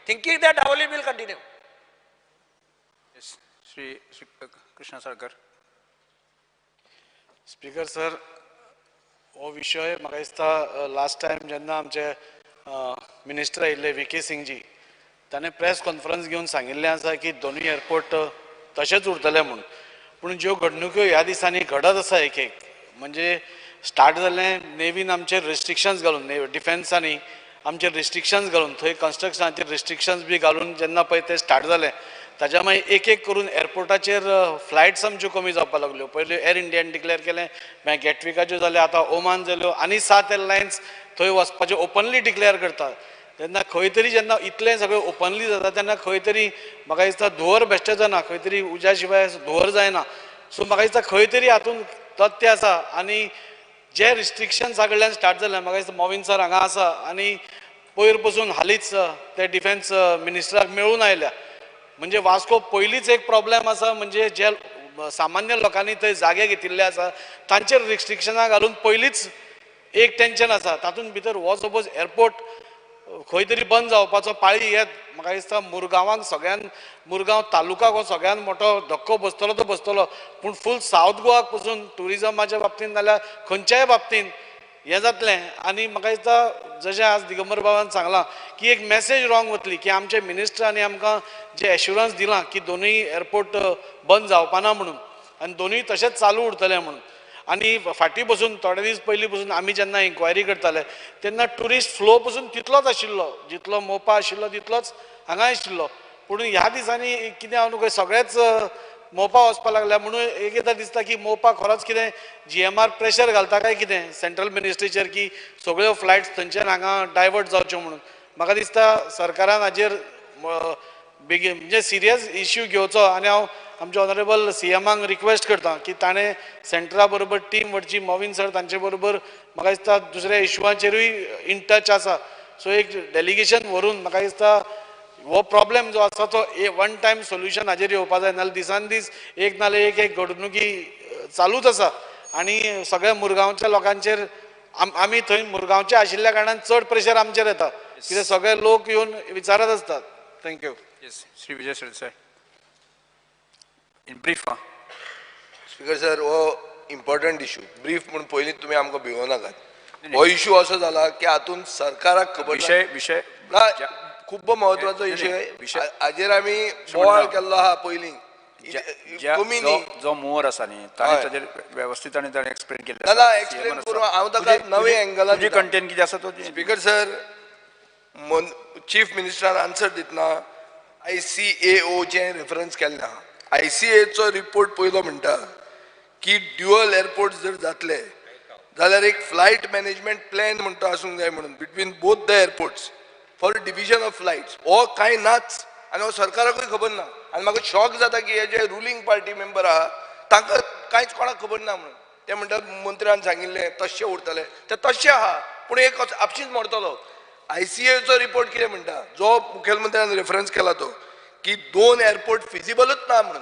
thinking that Dabolim will continue. Yes, Shri Krishna Salkar. Speaker sir, हो विशय म्हाका दिसता लास्ट टायम जेन्ना आमचे मिनिस्टर आयिल्ले व्ही के सिंगजी, ताणें प्रेस कॉन्फरन्स घेवन सांगिल्लें आसा की दोनूय एअरपोर्ट तशेंच उरतले म्हूण. पूण ज्यो घडणुक्यो ह्या दिसांनी घडत आसा, एक एक म्हणजे स्टार्ट जालें नेवीन आमचेर रिस्ट्रिक्शन्स घालून, डिफेन्सांनी आमचेर रिस्ट्रिक्शन्स घालून, थंय कन्स्ट्रक्शनाचेर रिस्ट्रिक्शन्स बी घालून जेन्ना पळय ते स्टार्ट जालें, ताज्या मागीर एक एक करून एअरपोर्टाचेर फ्लायट्स आमच्यो कमी जावपाक लागल्यो. पयलीं एर इंडियान डिक्लेर केलें, मागीर गेटविकाच्यो जाल्यो, आतां ओमान जाल्यो आनी 7 एअरलायन्स थंय वचपाच्यो ओपनली डिक्लेर करतात. तेन्ना खंय तरी जेन्ना इतलें सगळें ओपनली जाता तेन्ना खंय तरी म्हाका दिसता धुंवर बेश्टें जायना, खंय तरी उज्या शिवाय धुंवर जायना. सो म्हाका दिसता खंय तरी हातूंत तथ्य आसा आनी जे रिस्ट्रिक्शन्सा कडल्यान स्टार्ट जालें, म्हाका दिसता मोविन सर हांगा आसा आनी पयर पसून हालींच ते डिफेन्स मिनिस्टराक मेळून आयल्या. म्हणजे वास्को पयलींच एक प्रॉब्लेम आसा, म्हणजे जे सामान्य लोकांनी थंय जागे घेतिल्ले आसा तांचेर रिस्ट्रिक्शनां घालून पयलींच एक टेंशन आसा. तातूंत भितर हो सपोज एअरपोर्ट खंय तरी बंद जावपाचो पाळी येत, म्हाका दिसता मुरगांवाक सगळ्यान, मुरगांव तालुकाक हो सगळ्यान मोठो धक्को बसतलो तो बसतलो, पूण फूल सावथ गोवाक पसून ट्युरिजमाच्या बाबतीन नाल्यार खंयच्याय बाबतीन हें जातलें. आनी म्हाका दिसता जशें आज दिगंबर बाबान सांगलां की एक मॅसेज रॉंग वतली की आमचे मिनिस्टरांनी आमकां जें एश्युरन्स दिलां की दोनूय एअरपोर्ट बंद जावपाना म्हणून आनी दोनूय तशेंच चालू उरतले म्हणून. आनी फाटीं बसून थोडे दीस पयलीं बसून आमी जेन्ना इन्क्वायरी करताले तेन्ना ट्युरिस्ट फ्लो पसून तितलोच आशिल्लो, जितलो मोपा आशिल्लो तितलोच हांगा आशिल्लो. पूण ह्या दिसांनी कितें हांव न्हू सगळेच मोपा वचपाक लागल्या, म्हणून एक एकदां दिसता की मोपा खरोच कितें जीएमआर प्रेशर घालता काय कितें सेंट्रल मिनिस्ट्रीचेर की सगळ्यो फ्लायट्स थंयच्यान हांगा डायवर्ट जावच्यो म्हणून. म्हाका दिसता सरकारान हाजेर बेगीन म्हणजे सिरियस इश्यू घेवचो आनी हांव आमच्या ऑनरेबल सीएमाक रिक्वेस्ट करता की ताणें सेंट्रा बरोबर टीम व्हरची, मोविन सर तांचे बरोबर म्हाका दिसता दुसऱ्या इश्यूआंचेरूय इन टच आसा. सो एक डेलिगेशन व्हरून म्हाका दिसता हो प्रॉब्लेम जो आसा तो वन टायम सोल्युशन हाजेर येवपा जाय, नाल्यार दिसान दीस एक नाल्यार एक एक घडणुकी चालूच आसा आनी सगळ्या मुरगांवच्या लोकांचेर आमी थंय मुरगांवचे आशिल्ल्या कारणान चड प्रेशर आमचेर येता, कित्याक सगळे लोक येवन विचारत आसतात. Thank you. Yes, Shri Vijay Sardesai, in brief. Speaker sir, हो इम्पॉर्टंट इशू ब्रीफ म्हूण पयलीं तुमी आमकां भिवो नाकात. हो इशू असो जाला की हातूंत सरकाराक खबर विशय विशय ना, खूब म्हत्वाचो इशू, हाजेर आमी बोवाळ केल्लो आहा पयलीं कमी न्ही. जो मोर आसा न्ही ताणें ताजेर वेवस्थीत आनी ताणें एक्सप्लेन केल्लें. ना एक्सप्लेन करूं हांव ताका नवे एंगलान. तुजी कंटेंट कितें आसा तो. स्पीकर सर, चीफ मिनिस्टरान आन्सर दितना आयसीएओचें रेफरन्स केल्लें आहा. आयसीएचो रिपोर्ट पयलो म्हणटा की ड्युअल एअरपोर्ट जर जातले जाल्यार एक फ्लायट मॅनेजमेंट प्लॅन म्हणटा आसूंक जाय म्हणून between both the airports for division of flights. हो कांय नाच आनी हो सरकाराकूय खबर ना. आनी म्हाका शॉक जाता की हे जे रुलींग पार्टी मेंबर आहा तांकां कांयच कोणाक खबर ना म्हणून. ते म्हणटात मंत्र्यान सांगिल्लें तशें उरतलें, तें तशें आहा पूण एक आपशींच मरतलो. आयसीएचो रिपोर्ट कितें म्हणटा, जो मुखेलमंत्र्यान रेफरन्स केला तो, की 2 एअरपोर्ट फिजिबलूच ना म्हणून.